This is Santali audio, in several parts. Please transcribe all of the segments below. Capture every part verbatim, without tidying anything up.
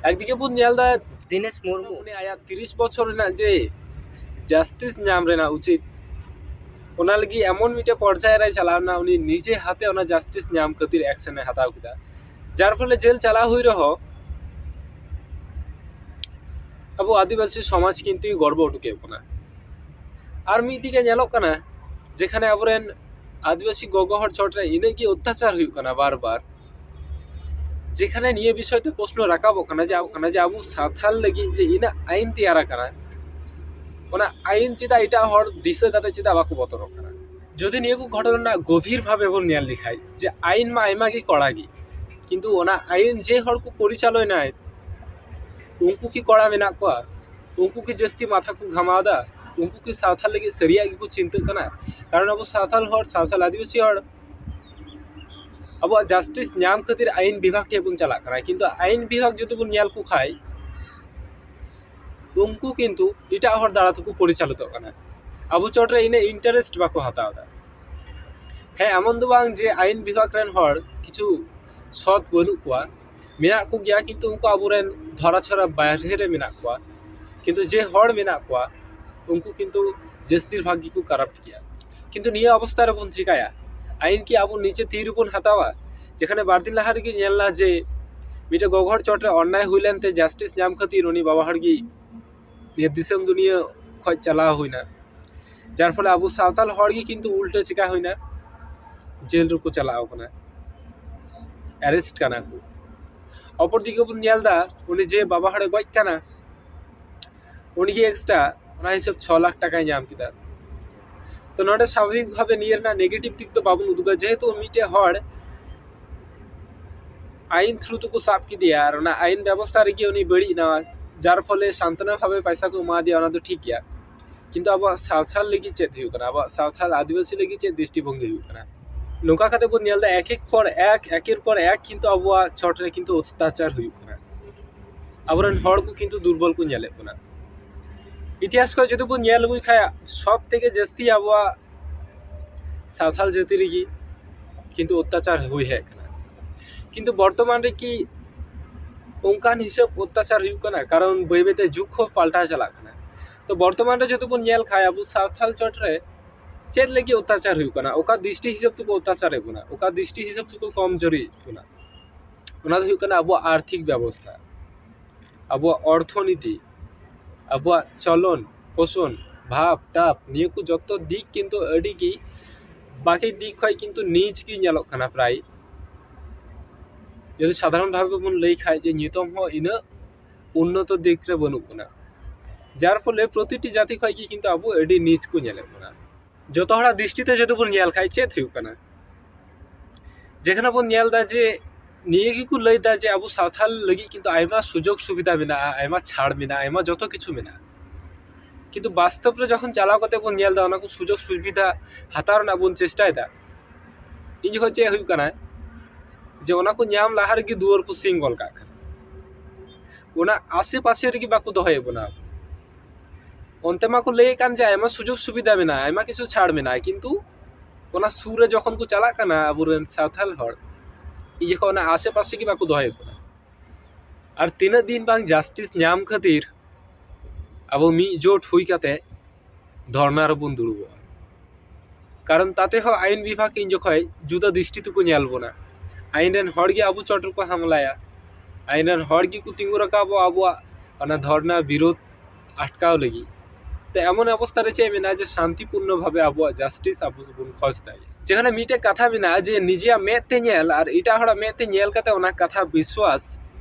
ᱮᱠᱫᱤᱠᱮ ᱵᱚᱱ ᱧᱮᱞ ᱮᱫᱟ ᱫᱤᱱᱮᱥ ᱢᱩᱨᱢᱩ, ᱩᱱᱤ ᱟᱭᱟᱜ ᱛᱤᱨᱤᱥ ᱵᱚᱪᱷᱚᱨ ᱨᱮᱱᱟᱜ ᱡᱮ ᱡᱟᱥᱴᱤᱥ ᱧᱟᱢ ᱨᱮᱱᱟᱜ ᱩᱪᱤᱛ, ᱚᱱᱟ ᱞᱟᱹᱜᱤᱫ ᱮᱢᱚᱱ ᱢᱤᱫᱴᱮᱱ ᱯᱚᱨᱡᱟᱭ ᱨᱮᱭ ᱪᱟᱞᱟᱣ ᱮᱱᱟ, ᱩᱱᱤ ᱱᱤᱡᱮ ᱦᱟᱛᱮ ᱚᱱᱟ ᱡᱟᱥᱴᱤᱥ ᱧᱟᱢ ᱠᱷᱟᱹᱛᱤᱨ ᱮᱠᱥᱮᱱ ᱮ ᱦᱟᱛᱟᱣ ᱠᱮᱫᱟ, ᱡᱟᱨ ᱯᱷᱚᱞᱮ ᱡᱮᱞ ᱪᱟᱞᱟᱣ ᱦᱩᱭ ᱨᱮᱦᱚᱸ ᱟᱵᱚ ᱟᱹᱫᱤᱵᱟᱹᱥᱤ ᱥᱚᱢᱟᱡᱽ ᱠᱤᱱᱛᱩ ᱜᱚᱨᱵᱚ ᱩᱰᱩᱠᱮᱫ ᱵᱚᱱᱟ᱾ ᱟᱨ ᱢᱤᱫ ᱫᱤᱠᱮ ᱧᱮᱞᱚᱜ ᱠᱟᱱᱟ, ᱡᱮᱠᱷᱟᱱᱮ ᱟᱵᱚᱨᱮᱱ ᱟᱹᱫᱤᱵᱟᱹᱥᱤ ᱜᱚᱜᱚ ᱦᱚᱲ ᱪᱚᱴ ᱨᱮ ᱤᱱᱟᱹᱜ ᱜᱮ ᱚᱛᱛᱟᱪᱟᱨ ᱦᱩᱭᱩᱜ ᱠᱟᱱᱟ ᱵᱟᱨ ᱵᱟᱨ, ᱡᱮᱠᱷᱟᱱᱮ ᱱᱤᱭᱟᱹ ᱵᱤᱥᱚᱭ ᱛᱮ ᱯᱨᱚᱥᱱᱚ ᱨᱟᱠᱟᱵᱚᱜ ᱠᱟᱱᱟ ᱡᱮ, ᱠᱟᱱᱟ ᱡᱮ ᱟᱵᱚ ᱥᱟᱱᱛᱟᱞ ᱞᱟᱹᱜᱤᱫ ᱡᱮ ᱤᱱᱟᱹᱜ ᱟᱭᱤᱱ ᱛᱮᱭᱟᱨ ᱟᱠᱟᱱᱟ, ᱚᱱᱟ ᱟᱭᱤᱱ ᱪᱮᱫᱟᱜ ᱮᱴᱟᱜ ᱦᱚᱲ ᱫᱤᱥᱟᱹ ᱠᱟᱛᱮ ᱪᱮᱫᱟᱜ ᱵᱟᱠᱚ ᱵᱚᱛᱚᱨᱚᱜ ᱠᱟᱱᱟ? ᱡᱩᱫᱤ ᱱᱤᱭᱟᱹ ᱠᱚ ᱜᱷᱚᱴᱚᱱᱟ ᱨᱮᱱᱟᱜ ᱜᱚᱵᱷᱤᱨ ᱵᱷᱟᱵᱮ ᱵᱚᱱ ᱧᱮᱞ ᱞᱮᱠᱷᱟᱡ, ᱡᱮ ᱟᱭᱤᱱ ᱢᱟ ᱟᱭᱢᱟ ᱜᱮ ᱠᱚᱲᱟ ᱜᱮ, ᱠᱤᱱᱛᱩ ᱚᱱᱟ ᱟᱭᱤᱱ ᱡᱮ ᱦᱚᱲ ᱠᱚ ᱯᱚᱨᱤᱪᱟᱞᱚᱱᱟᱭ, ᱩᱱᱠᱩ ᱠᱤ ᱠᱚᱲᱟ ᱢᱮᱱᱟᱜ ᱠᱚᱣᱟ? ᱩᱱᱠᱩ ᱠᱤ ᱡᱟᱹᱥᱛᱤ ᱢᱟᱛᱷᱟ ᱠᱚ ᱜᱷᱟᱢᱟᱣ ᱮᱫᱟ? ᱩᱱᱠᱩ ᱠᱤ ᱥᱟᱶᱛᱟ ᱞᱟᱹᱜᱤᱫ ᱥᱟᱹᱨᱤᱭᱟᱜ ᱜᱮᱠᱚ ᱪᱤᱱᱛᱟᱹᱜ ᱠᱟᱱᱟ? ᱠᱟᱨᱚᱱ ᱟᱵᱚ ᱥᱟᱶᱛᱟᱞ ᱦᱚᱲ, ᱥᱟᱶᱛᱟᱞ ᱟᱹᱫᱤᱵᱟᱹᱥᱤ ᱦᱚᱲ ᱟᱵᱚᱣᱟᱜ ᱡᱟᱥᱴᱤᱥ ᱧᱟᱢ ᱠᱷᱟᱹᱛᱤᱨ ᱟᱭᱤᱱ ᱵᱤᱵᱷᱟᱜᱽ ᱴᱷᱮᱱ ᱵᱚᱱ ᱪᱟᱞᱟᱜ ᱠᱟᱱᱟ, ᱠᱤᱱᱛᱩ ᱟᱭᱤᱱ ᱵᱤᱵᱷᱟᱜᱽ ᱡᱩᱫᱤ ᱵᱚᱱ ᱧᱮᱞ ᱠᱚ ᱠᱷᱟᱡ, ᱩᱱᱠᱩ ᱠᱤᱱᱛᱩ ᱮᱴᱟᱜ ᱦᱚᱲ ᱫᱟᱨᱟ ᱛᱮᱠᱚ ᱯᱚᱨᱤᱪᱟᱞᱤᱛᱚᱜ ᱠᱟᱱᱟ, ᱟᱵᱚ ᱪᱚᱴ ᱨᱮ ᱤᱱᱟᱹᱜ ᱤᱱᱴᱟᱨᱮᱥᱴ ᱵᱟᱠᱚ ᱦᱟᱛᱟᱣ ᱮᱫᱟ᱾ ᱦᱮᱸ, ᱮᱢᱚᱱ ᱫᱚ ᱵᱟᱝ ᱡᱮ ᱟᱭᱤᱱ ᱵᱤᱵᱷᱟᱜᱽ ᱨᱮᱱ ᱦᱚᱲ ᱠᱤᱪᱷᱩ ᱥᱚᱛ ᱵᱟᱹᱱᱩᱜ ᱠᱚᱣᱟ, ᱢᱮᱱᱟᱜ ᱠᱚᱜᱮᱭᱟ, ᱠᱤᱱᱛᱩ ᱩᱱᱠᱩ ᱟᱵᱚᱨᱮᱱ ᱫᱷᱚᱨᱟ ᱪᱷᱚᱨᱟ ᱵᱟᱦᱨᱮ ᱨᱮ ᱢᱮᱱᱟᱜ ᱠᱚᱣᱟ᱾ ᱠᱤᱱᱛᱩ ᱡᱮ ᱦᱚᱲ ᱢᱮᱱᱟᱜ ᱠᱚᱣᱟ, ᱩᱱᱠᱩ ᱠᱤᱱᱛᱩ ᱡᱟᱹᱥᱛᱤᱨ ᱵᱷᱟᱜᱽ ᱜᱮᱠᱚ ᱠᱟᱨᱟᱯᱴ ᱜᱮᱭᱟ᱾ ᱠᱤᱱᱛᱩ ᱱᱤᱭᱟᱹ ᱚᱵᱚᱥᱛᱟ ᱨᱮᱵᱚᱱ ᱪᱤᱠᱟᱭᱟ? ᱟᱭᱤᱱ ᱠᱤ ᱟᱵᱚ ᱱᱤᱡᱮ ᱛᱤ ᱨᱮᱵᱚᱱ ᱦᱟᱛᱟᱣᱟ? ᱡᱮᱠᱷᱟᱱᱮ ᱵᱟᱨ ᱫᱤᱱ ᱞᱟᱦᱟ ᱨᱮᱜᱮ ᱧᱮᱞ ᱮᱱᱟ ᱡᱮ ᱢᱤᱫᱴᱮᱱ ᱜᱚᱜᱚ ᱦᱚᱲ ᱪᱚᱴ ᱨᱮ ᱚᱱᱱᱟᱭ ᱦᱩᱭ ᱞᱮᱱᱛᱮ ᱡᱟᱥᱴᱤᱥ ᱧᱟᱢ ᱠᱷᱟᱹᱛᱤᱨ ᱩᱱᱤ ᱵᱟᱵᱟ ᱦᱚᱲ ᱜᱮ ᱱᱤᱭᱟᱹ ᱫᱤᱥᱚᱢ ᱫᱩᱱᱤᱭᱟᱹ ᱠᱷᱚᱡ ᱪᱟᱞᱟᱣ ᱦᱩᱭᱱᱟ, ᱡᱟᱨ ᱯᱷᱚᱞᱮ ᱟᱵᱚ ᱥᱟᱶᱛᱟᱞ ᱦᱚᱲ ᱜᱮ ᱠᱤᱱᱛᱩ ᱩᱞᱴᱟᱹ ᱪᱤᱠᱟ ᱦᱩᱭᱱᱟ, ᱡᱮᱞ ᱨᱮᱠᱚ ᱪᱟᱞᱟᱣ ᱠᱟᱱᱟ, ᱮᱨᱮᱥᱴ ᱠᱟᱱᱟ ᱠᱚ᱾ ᱚᱯᱚᱨ ᱫᱤᱠᱮ ᱵᱚᱱ ᱧᱮᱞ ᱮᱫᱟ, ᱩᱱᱤ ᱡᱮ ᱵᱟᱵᱟ ᱦᱚᱲᱮ ᱜᱚᱡ ᱠᱟᱱᱟ, ᱩᱱᱤ ᱜᱮ ᱮᱠᱥᱴᱨᱟ ᱚᱱᱟ ᱦᱤᱥᱟᱹᱵ ᱪᱷᱚ ᱞᱟᱠᱷ ᱴᱟᱠᱟᱭ ᱧᱟᱢ ᱠᱮᱫᱟ᱾ ᱛᱚ ᱱᱚᱰᱮ ᱥᱟᱵᱷᱟᱵᱤᱠ ᱵᱷᱟᱵᱮ ᱱᱤᱭᱟᱹ ᱨᱮᱱᱟᱜ ᱱᱮᱜᱮᱴᱤᱵᱷ ᱫᱤᱠ ᱫᱚ ᱵᱟᱵᱚᱱ ᱩᱫᱩᱜᱟ, ᱡᱮᱦᱮᱛᱩ ᱢᱤᱫᱴᱮᱡ ᱦᱚᱲ ᱟᱭᱤᱱ ᱛᱷᱨᱩ ᱛᱮᱠᱚ ᱥᱟᱵ ᱠᱮᱫᱮᱭᱟ ᱟᱨ ᱚᱱᱟ ᱟᱭᱤᱱ ᱵᱮᱵᱚᱥᱛᱷᱟ ᱨᱮᱜᱮ ᱩᱱᱤ ᱵᱟᱹᱲᱤᱡ ᱮᱱᱟ, ᱡᱟᱨ ᱯᱷᱚᱞᱮ ᱥᱟᱱᱛᱚᱱᱟ ᱵᱷᱟᱵᱮ ᱯᱚᱭᱥᱟ ᱠᱚ ᱮᱢᱟ ᱫᱮᱭᱟ, ᱚᱱᱟ ᱫᱚ ᱴᱷᱤᱠ ᱜᱮᱭᱟ᱾ ᱠᱤᱱᱛᱩ ᱟᱵᱚᱣᱟᱜ ᱥᱟᱶᱛᱟᱞ ᱞᱟᱹᱜᱤᱫ ᱪᱮᱫ ᱦᱩᱭᱩᱜ ᱠᱟᱱᱟ? ᱟᱵᱚᱣᱟᱜ ᱥᱟᱶᱛᱟᱞ ᱟᱹᱫᱤᱵᱟᱹᱥᱤ ᱞᱟᱹᱜᱤᱫ ᱪᱮᱫ ᱫᱨᱤᱥᱴᱤᱵᱷᱚᱝᱜᱤ ᱦᱩᱭᱩᱜ ᱠᱟᱱᱟ? ᱱᱚᱝᱠᱟ ᱠᱟᱛᱮ ᱵᱚᱱ ᱧᱮᱞ ᱮᱫᱟ, ᱮᱠ ᱮᱠ ᱯᱚᱨ ᱮᱠ, ᱮᱠᱮᱨ ᱯᱚᱨ ᱮᱠ ᱠᱤᱱᱛᱩ ᱟᱵᱚᱣᱟᱜ ᱪᱚᱴ ᱨᱮ ᱠᱤᱱᱛᱩ ᱚᱛᱛᱟᱪᱟᱨ ᱦᱩᱭᱩᱜ ᱠᱟᱱᱟ᱾ ᱟᱵᱚᱨᱮᱱ ᱦᱚᱲ ᱠᱚ ᱠᱤᱱᱛᱩ ᱫᱩᱨᱵᱚᱞ ᱠᱚ ᱧᱮᱞᱮᱫ ᱵᱚᱱᱟ᱾ ᱤᱛᱤᱦᱟᱥ ᱠᱷᱚᱱ ᱡᱩᱫᱤ ᱵᱚᱱ ᱧᱮᱞ ᱟᱹᱜᱩᱭ ᱠᱷᱟᱡ, ᱥᱚᱵ ᱛᱷᱮᱠᱮ ᱡᱟᱹᱥᱛᱤ ᱟᱵᱚᱣᱟᱜ ᱥᱟᱶᱛᱟᱞ ᱡᱟᱹᱛᱤ ᱨᱮᱜᱮ ᱠᱤᱱᱛᱩ ᱚᱛᱛᱟᱪᱟᱨ ᱦᱩᱭ ᱦᱮᱡ ᱠᱟᱱᱟ᱾ ᱠᱤᱱᱛᱩ ᱵᱚᱨᱛᱚᱢᱟᱱ ᱨᱮ ᱠᱤ ᱚᱱᱠᱟᱱ ᱦᱤᱥᱟᱹᱵ ᱚᱛᱛᱟᱪᱟᱨ ᱦᱩᱭᱩᱜ ᱠᱟᱱᱟ, ᱠᱟᱨᱚᱱ ᱵᱟᱹᱭ ᱵᱟᱹᱭᱛᱮ ᱡᱩᱜᱽ ᱦᱚᱸ ᱯᱟᱞᱴᱟᱣ ᱪᱟᱞᱟᱜ ᱠᱟᱱᱟ᱾ ᱛᱚ ᱵᱚᱨᱛᱚᱢᱟᱱ ᱨᱮ ᱡᱩᱫᱤ ᱵᱚᱱ ᱧᱮᱞ ᱠᱷᱟᱡ, ᱟᱵᱚ ᱥᱟᱶᱛᱟᱞ ᱪᱚᱴ ᱨᱮ ᱪᱮᱫ ᱞᱟᱹᱜᱤᱫ ᱚᱛᱛᱟᱪᱟᱨ ᱦᱩᱭᱩᱜ ᱠᱟᱱᱟ, ᱚᱠᱟ ᱫᱨᱤᱥᱴᱤ ᱦᱤᱥᱟᱹᱵ ᱛᱮᱠᱚ ᱚᱛᱛᱟᱪᱟᱨᱮᱫ ᱵᱚᱱᱟ, ᱚᱠᱟ ᱫᱨᱤᱥᱴᱤ ᱦᱤᱥᱟᱹᱵ ᱛᱮᱠᱚ ᱠᱚᱢᱡᱳᱨᱤᱭᱮᱫ ᱵᱚᱱᱟ, ᱚᱱᱟ ᱫᱚ ᱦᱩᱭᱩᱜ ᱠᱟᱱᱟ ᱟᱵᱚᱣᱟᱜ ᱟᱨᱛᱷᱤᱠ ᱵᱮᱵᱚᱥᱛᱷᱟ, ᱟᱵᱚᱣᱟᱜ ᱚᱨᱛᱷᱚᱱᱤᱛᱤ, ᱟᱵᱚᱣᱟᱜ ᱪᱚᱞᱚᱱ ᱯᱚᱥᱚᱱ, ᱵᱷᱟᱵᱽ ᱴᱟᱵᱽ, ᱱᱤᱭᱟᱹ ᱠᱚ ᱡᱚᱛᱚ ᱫᱤᱠ ᱠᱤᱱᱛᱩ ᱟᱹᱰᱤ ᱜᱮ ᱵᱟᱹᱠᱤ ᱫᱤᱠ ᱠᱷᱚᱡ ᱠᱤᱱᱛᱩ ᱱᱤᱪ ᱜᱮ ᱧᱮᱞᱚᱜ ᱠᱟᱱᱟ ᱯᱨᱟᱭ᱾ ᱡᱩᱫᱤ ᱥᱟᱫᱷᱟᱨᱚᱱ ᱵᱷᱟᱵᱮ ᱵᱚᱱ ᱞᱟᱹᱭ ᱠᱷᱟᱡ, ᱡᱮ ᱱᱤᱛᱚᱝ ᱦᱚᱸ ᱤᱱᱟᱹᱜ ᱩᱱᱱᱚᱛᱚ ᱫᱤᱠ ᱨᱮ ᱵᱟᱹᱱᱩᱜ ᱵᱚᱱᱟ, ᱡᱟᱨ ᱯᱷᱚᱞᱮ ᱯᱨᱚᱛᱤᱴᱤ ᱡᱟᱹᱛᱤ ᱠᱷᱚᱡ ᱜᱮ ᱠᱤᱱᱛᱩ ᱟᱵᱚ ᱟᱹᱰᱤ ᱱᱤᱪ ᱠᱚ ᱧᱮᱞᱮᱫ ᱵᱚᱱᱟ᱾ ᱡᱚᱛᱚ ᱦᱚᱲᱟᱜ ᱫᱨᱤᱥᱴᱤ ᱛᱮ ᱡᱩᱫᱤ ᱵᱚᱱ ᱧᱮᱞ ᱠᱷᱟᱡ, ᱪᱮᱫ ᱦᱩᱭᱩᱜ ᱠᱟᱱᱟ? ᱡᱮᱠᱷᱟᱱᱮ ᱵᱚᱱ ᱧᱮᱞ ᱮᱫᱟ ᱡᱮ ᱱᱤᱭᱟᱹ ᱜᱮᱠᱚ ᱞᱟᱹᱭ ᱮᱫᱟ ᱡᱮ ᱟᱵᱚ ᱥᱟᱶᱛᱟᱞ ᱞᱟᱹᱜᱤᱫ ᱠᱤᱱᱛᱩ ᱟᱭᱢᱟ ᱥᱩᱡᱳᱜᱽ ᱥᱩᱵᱤᱫᱷᱟ ᱢᱮᱱᱟᱜᱼᱟ, ᱟᱭᱢᱟ ᱪᱷᱟᱲ ᱢᱮᱱᱟᱜᱼᱟ, ᱟᱭᱢᱟ ᱡᱚᱛᱚ ᱠᱤᱪᱷᱩ ᱢᱮᱱᱟᱜᱼᱟ, ᱠᱤᱱᱛᱩ ᱵᱟᱥᱛᱚᱵ ᱨᱮ ᱡᱚᱠᱷᱚᱱ ᱪᱟᱞᱟᱣ ᱠᱟᱛᱮ ᱵᱚᱱ ᱧᱮᱞ ᱮᱫᱟ, ᱚᱱᱟ ᱠᱚ ᱥᱩᱡᱳᱜᱽ ᱥᱩᱵᱤᱫᱷᱟ ᱦᱟᱛᱟᱣ ᱨᱮᱱᱟᱜ ᱵᱚᱱ ᱪᱮᱥᱴᱟᱭᱮᱫᱟ, ᱤᱧ ᱡᱚᱠᱷᱚᱱ ᱪᱮᱫ ᱦᱩᱭᱩᱜ ᱠᱟᱱᱟ, ᱡᱮ ᱚᱱᱟ ᱠᱚ ᱧᱟᱢ ᱞᱟᱦᱟ ᱨᱮᱜᱮ ᱫᱩᱣᱟᱹᱨ ᱠᱚ ᱥᱤᱧ ᱜᱚᱞ ᱠᱟᱜ ᱠᱟᱱᱟ᱾ ᱚᱱᱟ ᱟᱥᱮ ᱯᱟᱥᱮ ᱨᱮᱜᱮ ᱵᱟᱠᱚ ᱫᱚᱦᱚᱭᱮᱫ ᱵᱚᱱᱟ᱾ ᱚᱱᱛᱮ ᱢᱟᱠᱚ ᱞᱟᱹᱭᱮᱫ ᱠᱟᱱ ᱡᱮ ᱟᱭᱢᱟ ᱥᱩᱡᱳᱜᱽ ᱥᱩᱵᱤᱫᱷᱟ ᱢᱮᱱᱟᱜᱼᱟ, ᱟᱭᱢᱟ ᱠᱤᱪᱷᱩ ᱪᱷᱟᱲ ᱢᱮᱱᱟᱜᱼᱟ, ᱠᱤᱱᱛᱩ ᱚᱱᱟ ᱥᱩᱨ ᱨᱮ ᱡᱚᱠᱷᱚᱱ ᱠᱚ ᱪᱟᱞᱟᱜ ᱠᱟᱱᱟ ᱟᱵᱚᱨᱮᱱ ᱥᱟᱶᱛᱟᱞ ᱦᱚᱲ, ᱤᱧ ᱡᱚᱠᱷᱚᱱ ᱚᱱᱟ ᱟᱥᱮ ᱯᱟᱥᱮ ᱜᱮ ᱵᱟᱠᱚ ᱫᱚᱦᱚᱭᱮᱫ ᱵᱚᱱᱟ᱾ ᱟᱨ ᱛᱤᱱᱟᱹᱜ ᱫᱤᱱ ᱵᱟᱝ ᱡᱟᱥᱴᱤᱥ ᱧᱟᱢ ᱠᱷᱟᱹᱛᱤᱨ ᱟᱵᱚ ᱢᱤᱫ ᱡᱳᱴ ᱦᱩᱭ ᱠᱟᱛᱮ ᱫᱷᱚᱨᱱᱟ ᱨᱮᱵᱚᱱ ᱫᱩᱲᱩᱵᱚᱜᱼᱟ? ᱠᱟᱨᱚᱱ ᱛᱟᱛᱮ ᱦᱚᱸ ᱟᱭᱤᱱ ᱵᱤᱵᱷᱟᱜᱽ ᱤᱧ ᱡᱚᱠᱷᱚᱡ ᱡᱩᱫᱟᱹ ᱫᱨᱤᱥᱴᱤ ᱛᱮᱠᱚ ᱧᱮᱞ ᱵᱚᱱᱟ᱾ ᱟᱭᱤᱱ ᱨᱮᱱ ᱦᱚᱲ ᱜᱮ ᱟᱵᱚ ᱪᱚᱴ ᱨᱮᱠᱚ ᱦᱟᱢᱞᱟᱭᱟ, ᱟᱭᱤᱱ ᱨᱮᱱ ᱦᱚᱲ ᱜᱮᱠᱚ ᱛᱤᱸᱜᱩ ᱨᱟᱠᱟᱵᱚᱜᱼᱟ ᱟᱵᱚᱣᱟᱜ ᱚᱱᱟ ᱫᱷᱚᱨᱱᱟ ᱵᱤᱨᱳᱫᱷ ᱟᱴᱠᱟᱣ ᱞᱟᱹᱜᱤᱫ᱾ ᱛᱚ ᱮᱢᱚᱱ ᱚᱵᱚᱥᱛᱟ ᱨᱮ ᱪᱮᱫ ᱢᱮᱱᱟᱜᱼᱟ ᱡᱮ ᱥᱟᱱᱛᱤᱯᱩᱨᱱᱚ ᱵᱷᱟᱵᱮ ᱟᱵᱚᱣᱟᱜ ᱡᱟᱥᱴᱤᱥ ᱟᱵᱚ ᱵᱚᱱ ᱠᱷᱚᱡᱽ ᱫᱟᱲᱮᱭᱟᱜᱼᱟ? ᱡᱮᱠᱷᱟᱱᱮ ᱢᱤᱫᱴᱮᱡ ᱠᱟᱛᱷᱟ ᱢᱮᱱᱟᱜᱼᱟ ᱡᱮ ᱱᱤᱡᱮᱭᱟᱜ ᱢᱮᱫ ᱛᱮ ᱧᱮᱞ ᱟᱨ ᱮᱴᱟᱜ ᱦᱚᱲᱟᱜ ᱢᱮᱫ ᱛᱮ ᱧᱮᱞ ᱠᱟᱛᱮ ᱚᱱᱟ ᱠᱟᱛᱷᱟ ᱵᱤᱥᱣᱟᱥ,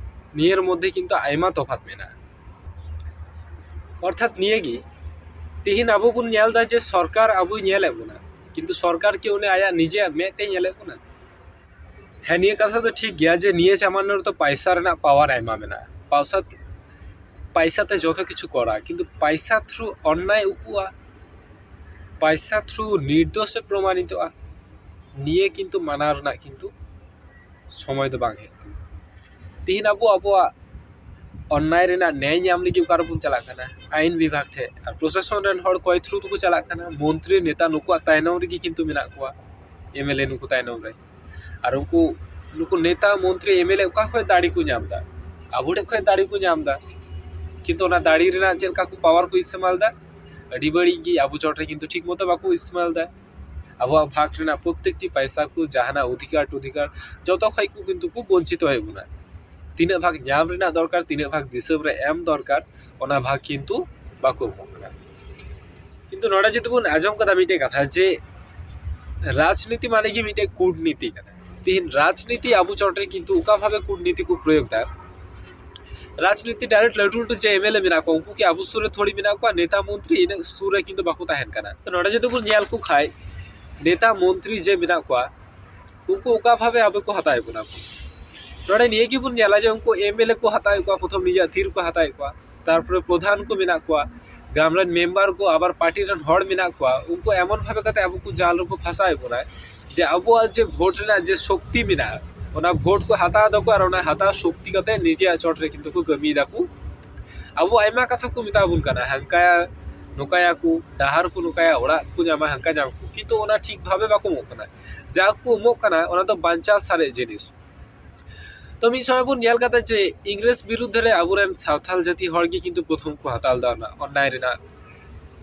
ᱱᱤᱭᱟᱹᱨ ᱢᱚᱫᱽᱫᱷᱮ ᱠᱤᱱᱛᱩ ᱟᱭᱢᱟ ᱛᱚᱯᱷᱟᱛ ᱢᱮᱱᱟᱜᱼᱟ᱾ ᱚᱨᱛᱷᱟᱛ ᱱᱤᱭᱟᱹ ᱜᱮ, ᱛᱤᱦᱤᱧ ᱟᱵᱚ ᱵᱚᱱ ᱧᱮᱞ ᱮᱫᱟ ᱡᱮ ᱥᱚᱨᱠᱟᱨ ᱟᱵᱚᱭ ᱧᱮᱞᱮᱫ ᱵᱚᱱᱟ, ᱠᱤᱱᱛᱩ ᱥᱚᱨᱠᱟᱨ ᱠᱤ ᱩᱱᱤ ᱟᱭᱟᱜ ᱱᱤᱡᱮᱭᱟᱜ ᱢᱮᱫ ᱛᱮ ᱧᱮᱞᱮᱫ ᱵᱚᱱᱟ? ᱦᱮᱸ, ᱱᱤᱭᱟᱹ ᱠᱟᱛᱷᱟ ᱫᱚ ᱴᱷᱤᱠ ᱜᱮᱭᱟ ᱡᱮ ᱱᱤᱭᱟᱹ ᱡᱟᱢᱟᱱᱟ ᱨᱮᱫᱚ ᱯᱟᱭᱥᱟ ᱨᱮᱱᱟᱜ ᱯᱟᱣᱟᱨ ᱟᱭᱢᱟ ᱢᱮᱱᱟᱜᱼᱟ, ᱯᱟᱭᱥᱟ, ᱯᱟᱭᱥᱟ ᱛᱮ ᱡᱚᱛᱚ ᱠᱤᱪᱷᱩ ᱠᱚᱨᱟ, ᱠᱤᱱᱛᱩ ᱯᱟᱭᱥᱟ ᱛᱷᱨᱩ ᱚᱱᱱᱟᱭ ᱩᱠᱩᱜᱼᱟ, ᱯᱟᱭᱥᱟ ᱛᱷᱨᱩ ᱱᱤᱨᱫᱳᱥᱮ ᱯᱨᱚᱢᱟᱱᱤᱛᱚᱜᱼᱟ, ᱱᱤᱭᱟᱹ ᱠᱤᱱᱛᱩ ᱢᱟᱱᱟᱣ ᱨᱮᱱᱟᱜ ᱠᱤᱱᱛᱩ ᱥᱚᱢᱚᱭ ᱫᱚ ᱵᱟᱝ ᱦᱮᱡ ᱠᱟᱱᱟ᱾ ᱛᱤᱦᱤᱧ ᱟᱵᱚ ᱟᱵᱚᱣᱟᱜ ᱚᱱᱱᱟᱭ ᱨᱮᱱᱟᱜ ᱱᱮᱭ ᱧᱟᱢ ᱞᱟᱹᱜᱤᱫ ᱚᱠᱟ ᱨᱮᱵᱚᱱ ᱪᱟᱞᱟᱜ ᱠᱟᱱᱟ? ᱟᱭᱤᱱ ᱵᱤᱵᱷᱟᱜᱽ ᱴᱷᱮᱡ᱾ ᱟᱨ ᱯᱨᱚᱥᱟᱥᱚᱱ ᱨᱮᱱ ᱦᱚᱲ ᱚᱠᱚᱭ ᱛᱷᱨᱩ ᱛᱮᱠᱚ ᱪᱟᱞᱟᱜ ᱠᱟᱱᱟ? ᱢᱚᱱᱛᱨᱤ, ᱱᱮᱛᱟ, ᱱᱩᱠᱩᱣᱟᱜ ᱛᱟᱭᱱᱚᱢ ᱨᱮᱜᱮ ᱠᱤᱱᱛᱩ ᱢᱮᱱᱟᱜ ᱠᱚᱣᱟ, ᱮᱢ ᱮᱞ ᱮ ᱱᱩᱠᱩ ᱛᱟᱭᱱᱚᱢ ᱨᱮ᱾ ᱟᱨ ᱩᱱᱠᱩ, ᱱᱩᱠᱩ ᱱᱮᱛᱟ, ᱢᱚᱱᱛᱨᱤ, ᱮᱢ ᱮᱞ ᱮ ᱚᱠᱟ ᱠᱷᱚᱡ ᱫᱟᱲᱮ ᱠᱚ ᱧᱟᱢ ᱮᱫᱟ? ᱟᱵᱚ ᱴᱷᱮᱱ ᱠᱷᱚᱱ ᱫᱟᱲᱮ ᱠᱚ ᱧᱟᱢ ᱮᱫᱟ, ᱠᱤᱱᱛᱩ ᱚᱱᱟ ᱫᱟᱲᱮ ᱨᱮᱱᱟᱜ ᱪᱮᱫ ᱞᱮᱠᱟ ᱠᱚ ᱯᱟᱣᱟᱨ ᱠᱚ ᱤᱥᱛᱮᱢᱟᱞ ᱮᱫᱟ, ᱟᱹᱰᱤ ᱵᱟᱹᱲᱤᱡ ᱜᱮ᱾ ᱟᱵᱚ ᱪᱚᱴ ᱨᱮ ᱠᱤᱱᱛᱩ ᱴᱷᱤᱠ ᱢᱚᱛᱚ ᱵᱟᱠᱚ ᱤᱥᱛᱮᱢᱟᱞ ᱮᱫᱟ᱾ ᱟᱵᱚᱣᱟᱜ ᱵᱷᱟᱜᱽ ᱨᱮᱱᱟᱜ ᱯᱨᱚᱛᱮᱠᱴᱤ ᱯᱟᱭᱥᱟ ᱠᱚ, ᱡᱟᱦᱟᱱᱟᱜ ᱚᱫᱷᱤᱠᱟᱨ ᱴᱚᱫᱷᱤᱠᱟᱨ, ᱡᱚᱛᱚ ᱠᱷᱚᱱ ᱠᱚ ᱠᱤᱱᱛᱩ ᱠᱚ ᱵᱚᱧᱪᱤᱛ ᱦᱩᱭᱩᱜ ᱵᱚᱱᱟ᱾ ᱛᱤᱱᱟᱹᱜ ᱵᱷᱟᱜᱽ ᱧᱟᱢ ᱨᱮᱱᱟᱜ ᱫᱚᱨᱠᱟᱨ, ᱛᱤᱱᱟᱹᱜ ᱵᱷᱟᱜᱽ ᱫᱤᱥᱚᱢ ᱨᱮ ᱮᱢ ᱫᱚᱨᱠᱟᱨ, ᱚᱱᱟ ᱵᱷᱟᱜᱽ ᱠᱤᱱᱛᱩ ᱵᱟᱠᱚ ᱮᱢᱚᱜ ᱠᱟᱱᱟ᱾ ᱠᱤᱱᱛᱩ ᱱᱚᱰᱮ ᱡᱩᱫᱤ ᱵᱚᱱ ᱟᱸᱡᱚᱢ ᱠᱟᱫᱟ ᱢᱤᱫᱴᱮᱡ ᱠᱟᱛᱷᱟ ᱡᱮ ᱨᱟᱡᱽᱱᱤᱛᱤ ᱢᱟᱱᱮ ᱜᱮ ᱢᱤᱫᱴᱮᱡ ᱠᱩᱴᱱᱤᱛᱤ ᱠᱟᱱᱟ᱾ ᱛᱤᱦᱤᱧ ᱨᱟᱡᱽᱱᱤᱛᱤ ᱟᱵᱚ ᱪᱚᱴ ᱨᱮ ᱠᱤᱱᱛᱩ ᱚᱠᱟ ᱵᱷᱟᱵᱮ ᱠᱩᱴᱱᱤᱛᱤ ᱠᱚ ᱯᱨᱚᱭᱳᱜᱽ ᱫᱟ, ᱨᱟᱡᱽᱱᱤᱛᱤ ᱰᱟᱭᱨᱮᱠᱴ ᱞᱟᱹᱴᱩ ᱞᱟᱹᱴᱩ ᱡᱮ ᱮᱢ ᱮᱞ ᱮ ᱢᱮᱱᱟᱜ ᱠᱚᱣᱟ, ᱩᱱᱠᱩ ᱠᱤ ᱟᱵᱚ ᱥᱩᱨ ᱨᱮ ᱛᱷᱚᱲᱤ ᱢᱮᱱᱟᱜ ᱠᱚᱣᱟ? ᱱᱮᱛᱟ ᱢᱚᱱᱛᱨᱤ ᱤᱱᱟᱹᱜ ᱥᱩᱨ ᱨᱮ ᱠᱤᱱᱛᱩ ᱵᱟᱠᱚ ᱛᱟᱦᱮᱱ ᱠᱟᱱᱟ᱾ ᱛᱚ ᱱᱚᱰᱮ ᱡᱩᱫᱤ ᱵᱚᱱ ᱧᱮᱞ ᱠᱚ ᱠᱷᱟᱡ, ᱱᱮᱛᱟ ᱢᱚᱱᱛᱨᱤ ᱡᱮ ᱢᱮᱱᱟᱜ ᱠᱚᱣᱟ, ᱩᱱᱠᱩ ᱚᱠᱟ ᱵᱷᱟᱵᱮ ᱟᱵᱚ ᱠᱚ ᱦᱟᱛᱟᱣᱮᱫ ᱵᱚᱱᱟ ᱠᱚ? ᱱᱚᱰᱮ ᱱᱤᱭᱟᱹ ᱜᱮᱵᱚᱱ ᱧᱮᱞᱟ ᱡᱮ ᱩᱱᱠᱩ ᱮᱢ ᱮᱞ ᱮ ᱠᱚ ᱦᱟᱛᱟᱣᱮᱫ ᱠᱚᱣᱟ, ᱯᱨᱚᱛᱷᱚᱢ ᱱᱤᱡᱮᱨᱟᱜ ᱛᱤ ᱨᱮᱠᱚ ᱦᱟᱛᱟᱣᱮᱫ ᱠᱚᱣᱟ, ᱛᱟᱨᱯᱚᱨᱮ ᱯᱨᱚᱫᱷᱟᱱ ᱠᱚ ᱢᱮᱱᱟᱜ ᱠᱚᱣᱟ, ᱜᱨᱟᱢ ᱨᱮᱱ ᱢᱮᱢᱵᱟᱨ ᱠᱚ, ᱟᱵᱟᱨ ᱯᱟᱨᱴᱤ ᱨᱮᱱ ᱦᱚᱲ ᱢᱮᱱᱟᱜ ᱠᱚᱣᱟ, ᱩᱱᱠᱩ ᱮᱢᱚᱱ ᱵᱷᱟᱵᱮ ᱠᱟᱛᱮ ᱟᱵᱚ ᱠᱚ ᱡᱟᱞ ᱨᱮᱠᱚ ᱯᱷᱟᱸᱥᱟᱣᱮᱫ ᱵᱚᱱᱟ ᱡᱮ ᱟᱵᱚᱣᱟᱜ ᱡᱮ ᱵᱷᱳᱴ ᱨᱮᱱᱟᱜ ᱡᱮ ᱥᱚᱠᱛᱤ ᱢᱮᱱᱟᱜᱼᱟ, ᱚᱱᱟ ᱵᱷᱳᱴ ᱠᱚ ᱦᱟᱛᱟᱣ ᱫᱟᱠᱚ ᱟᱨ ᱚᱱᱟ ᱦᱟᱛᱟᱣ ᱥᱚᱠᱛᱤ ᱠᱟᱛᱮ ᱱᱤᱡᱮᱨᱟᱜ ᱪᱚᱴ ᱨᱮ ᱠᱤᱱᱛᱩ ᱠᱚ ᱠᱟᱹᱢᱤᱭ ᱫᱟᱠᱚ᱾ ᱟᱵᱚ ᱟᱭᱢᱟ ᱠᱟᱛᱷᱟ ᱠᱚ ᱢᱮᱛᱟ ᱵᱚᱱ ᱠᱟᱱᱟ, ᱦᱟᱱᱠᱟᱭᱟ, ᱱᱚᱝᱠᱟᱭᱟᱠᱚ, ᱰᱟᱦᱟᱨ ᱠᱚ ᱱᱚᱝᱠᱟᱭᱟ, ᱚᱲᱟᱜ ᱠᱚ ᱧᱟᱢᱟ, ᱦᱟᱱᱠᱟ ᱧᱟᱢ ᱠᱚ, ᱠᱤᱱᱛᱩ ᱚᱱᱟ ᱴᱷᱤᱠ ᱵᱷᱟᱵᱮ ᱵᱟᱠᱚ ᱮᱢᱚᱜ ᱠᱟᱱᱟ᱾ ᱡᱟ ᱠᱚ ᱮᱢᱚᱜ ᱠᱟᱱᱟ, ᱚᱱᱟ ᱫᱚ ᱵᱟᱧᱪᱟᱣ ᱥᱟᱨᱮᱡ ᱡᱤᱱᱤᱥ᱾ ᱛᱚ ᱢᱤᱫ ᱥᱚᱢᱚᱭ ᱵᱚᱱ ᱧᱮᱞ ᱠᱟᱫᱟ ᱡᱮ ᱤᱝᱨᱮᱡᱽ ᱵᱤᱨᱩᱫᱽ ᱨᱮ ᱟᱵᱚᱨᱮᱱ ᱥᱟᱶᱛᱟᱞ ᱡᱟᱹᱛᱤ ᱦᱚᱲ ᱜᱮ ᱠᱤᱱᱛᱩ ᱯᱨᱚᱛᱷᱚᱢ ᱠᱚ ᱦᱟᱛᱟᱣ ᱞᱮᱫᱟ ᱚᱱᱟ ᱚᱱᱱᱟᱭ ᱨᱮᱱᱟᱜ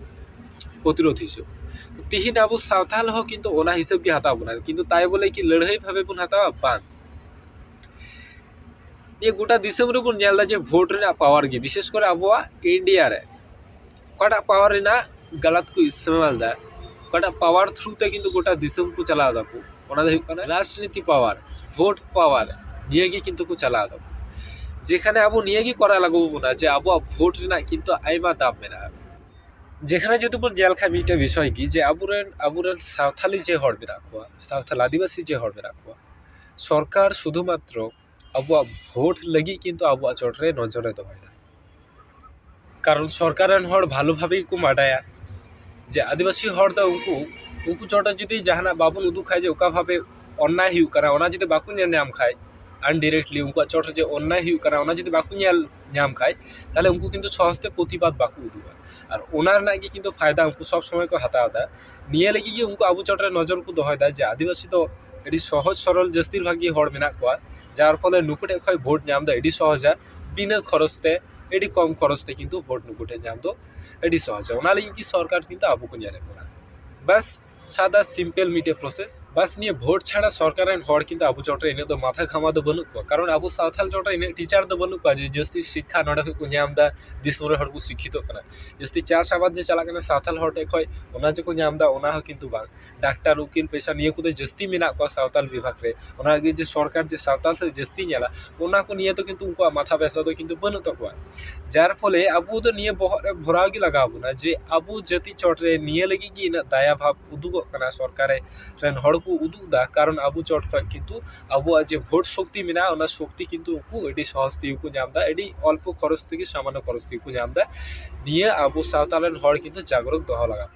ᱯᱨᱚᱛᱤᱨᱳᱫᱷ ᱦᱤᱥᱟᱹᱵ᱾ ᱛᱤᱦᱤᱧ ᱟᱵᱚ ᱥᱟᱶᱛᱟᱞ ᱦᱚᱸ ᱠᱤᱱᱛᱩ ᱚᱱᱟ ᱦᱤᱥᱟᱹᱵ ᱜᱮ ᱦᱟᱛᱟᱣ ᱵᱚᱱᱟ, ᱠᱤᱱᱛᱩ ᱛᱟᱭ ᱵᱚᱞᱮ ᱠᱤ ᱞᱟᱹᱲᱦᱟᱹᱭ ᱵᱷᱟᱵᱮ ᱵᱚᱱ ᱦᱟᱛᱟᱣᱟ? ᱵᱟᱝ᱾ ᱱᱤᱭᱟᱹ ᱜᱚᱴᱟ ᱫᱤᱥᱚᱢ ᱨᱮᱵᱚᱱ ᱧᱮᱞ ᱮᱫᱟ ᱡᱮ ᱵᱷᱳᱴ ᱨᱮᱱᱟᱜ ᱯᱟᱣᱟᱨ ᱜᱮ, ᱵᱤᱥᱮᱥ ᱠᱚᱨᱮ ᱟᱵᱚᱣᱟᱜ ᱤᱱᱰᱤᱭᱟ ᱨᱮ ᱚᱠᱟᱴᱟᱜ ᱯᱟᱣᱟᱨ ᱨᱮᱱᱟᱜ ᱜᱟᱞᱟᱛ ᱠᱚ ᱤᱥᱛᱮᱢᱟᱞ ᱮᱫᱟ, ᱚᱠᱟᱴᱟᱜ ᱯᱟᱣᱟᱨ ᱛᱷᱨᱩ ᱛᱮ ᱠᱤᱱᱛᱩ ᱜᱚᱴᱟ ᱫᱤᱥᱚᱢ ᱠᱚ ᱪᱟᱞᱟᱣ ᱫᱟᱠᱚ, ᱚᱱᱟ ᱫᱚ ᱦᱩᱭᱩᱜ ᱠᱟᱱᱟ ᱨᱟᱡᱽᱱᱤᱛᱤ ᱯᱟᱣᱟᱨ, ᱵᱷᱳᱴ ᱯᱟᱣᱟᱨ᱾ ᱱᱤᱭᱟᱹ ᱜᱮ ᱠᱤᱱᱛᱩ ᱠᱚ ᱪᱟᱞᱟᱣ ᱫᱟᱠᱚ, ᱡᱮᱠᱷᱟᱱᱮ ᱟᱵᱚ ᱱᱤᱭᱟᱹ ᱜᱮ ᱠᱚᱨᱟᱣ ᱞᱟᱜᱟᱣ ᱵᱚᱱᱟ ᱡᱮ ᱟᱵᱚᱣᱟᱜ ᱵᱷᱳᱴ ᱨᱮᱱᱟᱜ ᱠᱤᱱᱛᱩ ᱟᱭᱢᱟ ᱫᱟᱢ ᱢᱮᱱᱟᱜᱼᱟ᱾ ᱡᱮᱠᱷᱟᱱᱮ ᱡᱩᱫᱤ ᱵᱚᱱ ᱧᱮᱞ ᱠᱷᱟᱱ ᱢᱤᱫᱴᱮᱱ ᱵᱤᱥᱚᱭ ᱜᱮ ᱡᱮ ᱟᱵᱚᱨᱮᱱ, ᱟᱵᱚᱨᱮᱱ ᱥᱟᱶᱛᱟᱞᱤ ᱡᱮ ᱦᱚᱲ ᱢᱮᱱᱟᱜ ᱠᱚᱣᱟ, ᱥᱟᱶᱛᱟᱞ ᱟᱹᱫᱤᱵᱟᱹᱥᱤ ᱡᱮ ᱦᱚᱲ ᱢᱮᱱᱟᱜ ᱠᱚᱣᱟ, ᱥᱚᱨᱠᱟᱨ ᱥᱩᱫᱷᱩ ᱢᱟᱛᱨᱚ ᱟᱵᱚᱣᱟᱜ ᱵᱷᱳᱴ ᱞᱟᱹᱜᱤᱫ ᱠᱤᱱᱛᱩ ᱟᱵᱚᱣᱟᱜ ᱪᱚᱴ ᱨᱮ ᱱᱚᱡᱚᱨᱮ ᱫᱚᱦᱚᱭᱮᱫᱟ᱾ ᱠᱟᱨᱚᱱ ᱥᱚᱨᱠᱟᱨ ᱨᱮᱱ ᱦᱚᱲ ᱵᱷᱟᱞᱚ ᱵᱷᱟᱵᱮ ᱜᱮᱠᱚ ᱵᱟᱰᱟᱭᱟ ᱡᱮ ᱟᱹᱫᱤᱵᱟᱹᱥᱤ ᱦᱚᱲ ᱫᱚ ᱩᱱᱠᱩ, ᱩᱱᱠᱩ ᱪᱚᱴ ᱨᱮ ᱡᱩᱫᱤ ᱡᱟᱦᱟᱱᱟᱜ ᱵᱟᱵᱚᱱ ᱩᱫᱩᱜ ᱠᱷᱟᱡ ᱡᱮ ᱚᱠᱟ ᱵᱷᱟᱵᱮ ᱚᱱᱱᱟᱭ ᱦᱩᱭᱩᱜ ᱠᱟᱱᱟ, ᱚᱱᱟ ᱡᱩᱫᱤ ᱵᱟᱠᱚ ᱧᱮᱞ ᱧᱟᱢ ᱠᱷᱟᱡ, undirectly ᱩᱱᱠᱩᱣᱟᱜ ᱪᱚᱴ ᱨᱮ ᱡᱮ ᱚᱱᱱᱟᱭ ᱦᱩᱭᱩᱜ ᱠᱟᱱᱟ, ᱚᱱᱟ ᱡᱩᱫᱤ ᱵᱟᱠᱚ ᱧᱮᱞ ᱧᱟᱢ ᱠᱷᱟᱡ, ᱛᱟᱦᱞᱮ ᱩᱱᱠᱩ ᱠᱤᱱᱛᱩ ᱥᱚᱦᱚᱡ ᱛᱮ ᱯᱨᱚᱛᱤᱵᱟᱫ ᱵᱟᱠᱚ ᱩᱫᱩᱜᱟ᱾ ᱟᱨ ᱚᱱᱟ ᱨᱮᱱᱟᱜ ᱜᱮ ᱠᱤᱱᱛᱩ ᱯᱷᱟᱭᱫᱟ ᱩᱱᱠᱩ ᱥᱚᱵ ᱥᱚᱢᱚᱭ ᱠᱚ ᱦᱟᱛᱟᱣ ᱮᱫᱟ᱾ ᱱᱤᱭᱟᱹ ᱞᱟᱹᱜᱤᱫ ᱜᱮ ᱩᱱᱠᱩ ᱟᱵᱚ ᱪᱚᱴ ᱨᱮ ᱱᱚᱡᱚᱨ ᱠᱚ ᱫᱚᱦᱚᱭᱮᱫᱟ ᱡᱮ ᱟᱹᱫᱤᱵᱟᱹᱥᱤ ᱫᱚ ᱟᱹᱰᱤ ᱥᱚᱦᱚᱡ ᱥᱚᱨᱚᱞ ᱡᱟᱹᱥᱛᱤᱨ ᱵᱷᱟᱜᱽ ᱜᱮ ᱦᱚᱲ ᱢᱮᱱᱟᱜ ᱠᱚᱣᱟ, ᱡᱟᱨ ᱯᱷᱚᱞᱮ ᱱᱩᱠᱩ ᱴᱷᱮᱱ ᱠᱷᱚᱱ ᱵᱷᱳᱴ ᱧᱟᱢ ᱫᱚ ᱟᱹᱰᱤ ᱥᱚᱦᱚᱡᱟ, ᱵᱤᱱᱟᱹ ᱠᱷᱚᱨᱚᱪ ᱛᱮ, ᱟᱹᱰᱤ ᱠᱚᱢ ᱠᱷᱚᱨᱚᱪ ᱛᱮ ᱠᱤᱱᱛᱩ ᱵᱷᱳᱴ ᱱᱩᱠᱩ ᱴᱷᱮᱱ ᱧᱟᱢ ᱫᱚ ᱟᱹᱰᱤ ᱥᱚᱦᱚᱡᱟ᱾ ᱚᱱᱟ ᱞᱟᱹᱜᱤᱫ ᱜᱮ ᱥᱚᱨᱠᱟᱨ ᱠᱤᱱᱛᱩ ᱟᱵᱚ ᱠᱚ ᱧᱮᱞᱮᱫ ᱵᱚᱱᱟ᱾ ᱵᱟᱥ, ᱥᱟᱫᱟ simple ᱢᱤᱫᱴᱮᱡ process᱾ ᱵᱟᱥ, ᱱᱤᱭᱟᱹ ᱵᱷᱳᱴ ᱪᱷᱟᱲᱟ ᱥᱚᱨᱠᱟᱨ ᱨᱮᱱ ᱦᱚᱲ ᱠᱤᱱᱛᱩ ᱟᱵᱚ ᱪᱚᱴ ᱨᱮ ᱤᱱᱟᱹᱜ ᱫᱚ ᱢᱟᱛᱷᱟ ᱜᱷᱟᱢᱟ ᱫᱚ ᱵᱟᱹᱱᱩᱜ ᱠᱚᱣᱟ, ᱠᱟᱨᱚᱱ ᱟᱵᱚ ᱥᱟᱶᱛᱟᱞ ᱪᱚᱴ ᱨᱮ ᱤᱱᱟᱹᱜ teacher ᱫᱚ ᱵᱟᱹᱱᱩᱜ ᱠᱚᱣᱟ ᱡᱮ ᱡᱟᱹᱥᱛᱤ ᱥᱤᱠᱠᱷᱟ ᱱᱚᱰᱮ ᱠᱷᱚᱱ ᱠᱚ ᱧᱟᱢ ᱮᱫᱟ, ᱫᱤᱥᱚᱢ ᱨᱮ ᱦᱚᱲ ᱠᱚ ᱥᱤᱠᱠᱷᱤᱛᱚᱜ ᱠᱟᱱᱟ᱾ ᱡᱟᱹᱥᱛᱤ ᱪᱟᱥ ᱟᱵᱟᱫ ᱡᱮ ᱪᱟᱞᱟᱜ ᱠᱟᱱᱟ ᱥᱟᱶᱛᱟᱞ ᱦᱚᱲ ᱴᱷᱮᱱ ᱠᱷᱚᱱ, ᱚᱱᱟ ᱡᱮᱠᱚ ᱧᱟᱢ ᱮᱫᱟ, ᱚᱱᱟ ᱦᱚᱸ ᱠᱤᱱᱛᱩ ᱵᱟᱝ᱾ ᱰᱟᱠᱛᱟᱨ, ᱩᱠᱤᱞ ᱯᱮᱥᱟ ᱱᱤᱭᱟᱹ ᱠᱚᱫᱚ ᱡᱟᱹᱥᱛᱤ ᱢᱮᱱᱟᱜ ᱠᱚᱣᱟ ᱥᱟᱶᱛᱟᱞ ᱵᱤᱵᱷᱟᱜᱽ ᱨᱮ᱾ ᱚᱱᱟ ᱞᱟᱹᱜᱤᱫ ᱡᱮ ᱥᱚᱨᱠᱟᱨ ᱡᱮ ᱥᱟᱶᱛᱟᱞ ᱥᱮᱫ ᱡᱟᱹᱥᱛᱤ ᱧᱮᱞᱟ, ᱚᱱᱟ ᱠᱚ ᱱᱤᱭᱮ ᱫᱚ ᱠᱤᱱᱛᱩ ᱩᱱᱠᱩᱣᱟᱜ ᱢᱟᱛᱷᱟ ᱵᱮᱛᱷᱟ ᱫᱚ ᱠᱤᱱᱛᱩ ᱵᱟᱹᱱᱩᱜ ᱛᱟᱠᱚᱣᱟ᱾ ᱡᱟᱨ ᱯᱷᱚᱞᱮ ᱟᱵᱚ ᱫᱚ ᱱᱤᱭᱟᱹ ᱵᱚᱦᱚᱜ ᱨᱮ ᱵᱷᱚᱨᱟᱣ ᱜᱮ ᱞᱟᱜᱟᱣ ᱵᱚᱱᱟ ᱡᱮ ᱟᱵᱚ ᱡᱟᱹᱛᱤ ᱪᱚᱴ ᱨᱮ ᱱᱤᱭᱟᱹ ᱞᱟᱹᱜᱤᱫ ᱜᱮ ᱤᱱᱟᱹᱜ ᱫᱟᱭᱟ ᱵᱷᱟᱵᱽ ᱩᱫᱩᱜᱚᱜ ᱠᱟᱱᱟ, ᱥᱚᱨᱠᱟᱨ ᱨᱮᱱ ᱦᱚᱲ ᱠᱚ ᱩᱫᱩᱜ ᱮᱫᱟ, ᱠᱟᱨᱚᱱ ᱟᱵᱚ ᱪᱚᱴ ᱠᱷᱚᱱ ᱠᱤᱱᱛᱩ ᱟᱵᱚᱣᱟᱜ ᱡᱮ ᱵᱷᱳᱴ ᱥᱚᱠᱛᱤ ᱢᱮᱱᱟᱜᱼᱟ, ᱚᱱᱟ ᱥᱚᱠᱛᱤ ᱠᱤᱱᱛᱩ ᱩᱱᱠᱩ ᱟᱹᱰᱤ ᱥᱚᱦᱚᱡ ᱛᱮᱜᱮ ᱠᱚ ᱧᱟᱢ ᱮᱫᱟ, ᱟᱹᱰᱤ ᱚᱞᱯᱚ ᱠᱷᱚᱨᱚᱪ ᱛᱮᱜᱮ, ᱥᱟᱢᱟᱱᱱᱚ ᱠᱷᱚᱨᱚᱪ ᱛᱮᱜᱮ ᱠᱚ ᱧᱟᱢ ᱮᱫᱟ᱾ ᱱᱤᱭᱟᱹ ᱟᱵᱚ ᱥᱟᱶᱛᱟ ᱨᱮᱱ ᱦᱚᱲ ᱠᱤᱱᱛᱩ ᱡᱟᱜᱽᱨᱚᱛ ᱫᱚᱦᱚ ᱞᱟᱜᱟᱣ᱾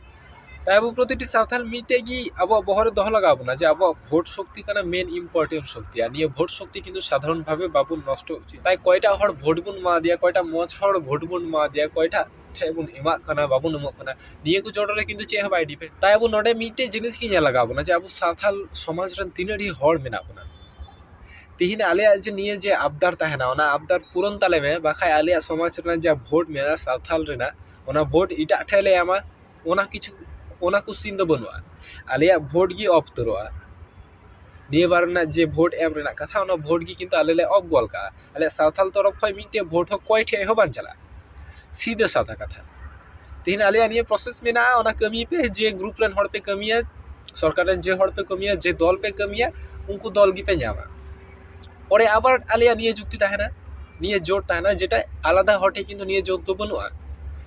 ᱛᱟᱭ ᱟᱵᱚ ᱯᱨᱚᱛᱤᱴᱤ ᱥᱟᱶᱛᱟᱞ ᱢᱤᱫᱴᱮᱡ ᱜᱮ ᱟᱵᱚᱣᱟᱜ ᱵᱚᱦᱚᱜ ᱨᱮ ᱫᱚᱦᱚ ᱞᱟᱜᱟᱣ ᱵᱚᱱᱟ ᱡᱮ ᱟᱵᱚᱣᱟᱜ ᱵᱷᱳᱴ ᱥᱚᱠᱛᱤ ᱠᱟᱱᱟ main important ᱥᱚᱠᱛᱤ, ᱟᱨ ᱱᱤᱭᱟᱹ ᱵᱷᱳᱴ ᱥᱚᱠᱛᱤ ᱠᱤᱱᱛᱩ ᱥᱟᱫᱷᱟᱨᱚᱱ ᱵᱷᱟᱵᱮ ᱵᱟᱵᱚᱱ ᱱᱚᱥᱴᱚ ᱩᱪᱤᱛ᱾ ᱛᱟᱭ ᱠᱚᱭᱴᱟ ᱦᱚᱲ ᱵᱷᱳᱴ ᱵᱚᱱ ᱮᱢᱟ ᱫᱮᱭᱟ, ᱠᱚᱭᱴᱟ ᱢᱚᱡᱽ ᱦᱚᱲ ᱵᱷᱳᱴ ᱵᱚᱱ ᱮᱢᱟ ᱫᱮᱭᱟ, ᱠᱚᱭᱴᱟ ᱴᱷᱮᱡ ᱵᱚᱱ ᱮᱢᱟᱜ ᱠᱟᱱᱟ, ᱵᱟᱵᱚᱱ ᱮᱢᱚᱜ ᱠᱟᱱᱟ, ᱱᱤᱭᱟᱹ ᱠᱚ ᱪᱚᱴ ᱨᱮ ᱠᱤᱱᱛᱩ ᱪᱮᱫ ᱦᱚᱸ ᱵᱟᱭ depend᱾ ᱛᱟᱭ ᱟᱵᱚ ᱱᱚᱰᱮ ᱢᱤᱫᱴᱮᱡ ᱡᱤᱱᱤᱥ ᱜᱮ ᱧᱮᱞ ᱞᱟᱜᱟᱣ ᱵᱚᱱᱟ ᱡᱮ ᱟᱵᱚ ᱥᱟᱶᱛᱟᱞ ᱥᱚᱢᱟᱡᱽ ᱨᱮᱱ ᱛᱤᱱᱟᱹᱜ ᱰᱷᱮᱨ ᱦᱚᱲ ᱢᱮᱱᱟᱜ ᱵᱚᱱᱟ᱾ ᱛᱤᱦᱤᱧ ᱟᱞᱮᱭᱟᱜ ᱡᱮ ᱱᱤᱭᱟᱹ ᱡᱮ ᱟᱵᱫᱟᱨ ᱛᱟᱦᱮᱱᱟ, ᱚᱱᱟ ᱟᱵᱫᱟᱨ ᱯᱩᱨᱚᱱ ᱛᱟᱞᱮ ᱢᱮ, ᱵᱟᱠᱷᱟᱡ ᱟᱞᱮᱭᱟᱜ ᱥᱚᱢᱟᱡᱽ ᱨᱮᱱᱟᱜ ᱡᱟ ᱵᱷᱳᱴ ᱢᱮᱱᱟᱜᱼᱟ ᱥᱟᱶᱛᱟᱞ ᱨᱮᱱᱟᱜ, ᱚᱱᱟ ᱵᱷᱳᱴ ᱮᱴᱟᱜ ᱴᱷᱮᱡ ᱞᱮ ᱮᱢᱟ, ᱚᱱᱟ ᱠᱤᱪᱷᱩ, ᱚᱱᱟ ᱠᱚ scene ᱫᱚ ᱵᱟᱹᱱᱩᱜᱼᱟ᱾ ᱟᱞᱮᱭᱟᱜ ᱵᱷᱳᱴ ᱜᱮ off ᱩᱛᱟᱹᱨᱚᱜᱼᱟ᱾ ᱱᱤᱭᱟᱹ ᱵᱟᱨ ᱨᱮᱱᱟᱜ ᱡᱮ ᱵᱷᱳᱴ ᱮᱢ ᱨᱮᱱᱟᱜ ᱠᱟᱛᱷᱟ, ᱚᱱᱟ ᱵᱷᱳᱴ ᱜᱮ ᱠᱤᱱᱛᱩ ᱟᱞᱮ ᱞᱮ off ᱜᱚᱫ ᱠᱟᱜᱼᱟ᱾ ᱟᱞᱮᱭᱟᱜ ᱥᱟᱶᱛᱟᱞ ᱛᱚᱨᱚᱯ ᱠᱷᱚᱱ ᱢᱤᱫᱴᱮᱡ ᱵᱷᱳᱴ ᱦᱚᱸ ᱚᱠᱚᱭ ᱴᱷᱮᱡ ᱦᱚᱸ ᱵᱟᱝ ᱪᱟᱞᱟᱜᱼᱟ᱾ ᱥᱤᱫᱷᱟᱹ ᱥᱟᱫᱟ ᱠᱟᱛᱷᱟ᱾ ᱛᱮᱦᱮᱧ ᱟᱞᱮᱭᱟᱜ ᱱᱤᱭᱟᱹ process ᱢᱮᱱᱟᱜᱼᱟ, ᱚᱱᱟ ᱠᱟᱹᱢᱤ ᱯᱮ, ᱡᱮ group ᱨᱮᱱ ᱦᱚᱲ ᱯᱮ ᱠᱟᱹᱢᱤᱭᱟ, ᱥᱚᱨᱠᱟᱨ ᱨᱮᱱ ᱡᱮ ᱦᱚᱲ ᱯᱮ ᱠᱟᱹᱢᱤᱭᱟ, ᱡᱮ ᱫᱚᱞ ᱯᱮ ᱠᱟᱹᱢᱤᱭᱟ, ᱩᱱᱠᱩ ᱫᱚᱞ ᱜᱮᱯᱮ ᱧᱟᱢᱟ᱾ ᱯᱚᱨᱮ ᱟᱵᱟᱨ ᱟᱞᱮᱭᱟᱜ ᱱᱤᱭᱟᱹ ᱡᱩᱠᱛᱤ ᱛᱟᱦᱮᱱᱟ, ᱱᱤᱭᱟᱹ ᱡᱳᱴ ᱛᱟᱦᱮᱱᱟ, ᱡᱮᱴᱟ ᱟᱞᱟᱫᱟ ᱦᱚᱲ ᱴᱷᱮᱡ ᱠᱤᱱᱛᱩ ᱱᱤᱭᱟᱹ ᱡᱳᱴ ᱫᱚ ᱵᱟᱹᱱᱩᱜᱼᱟ᱾